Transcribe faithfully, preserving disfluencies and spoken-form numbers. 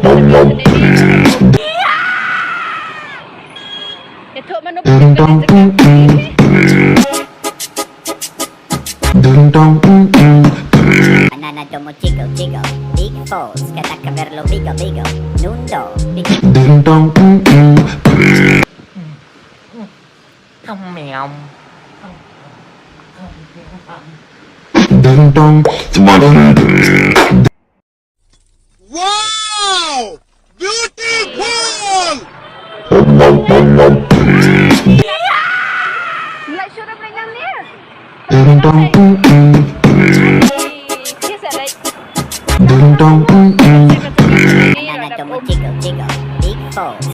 Ding dong, mm, mm. Ding dong, mm, mm. Banana domo chico chico. Big falls, kata kaverlo bigo bigo. Nundo, big. Ding dong, mm, mm. Meow. Ding dong. Wow! Beautiful! Ding dong, mm, mm. Ding dong, mm, mm. Banana domo chico chico. Big falls.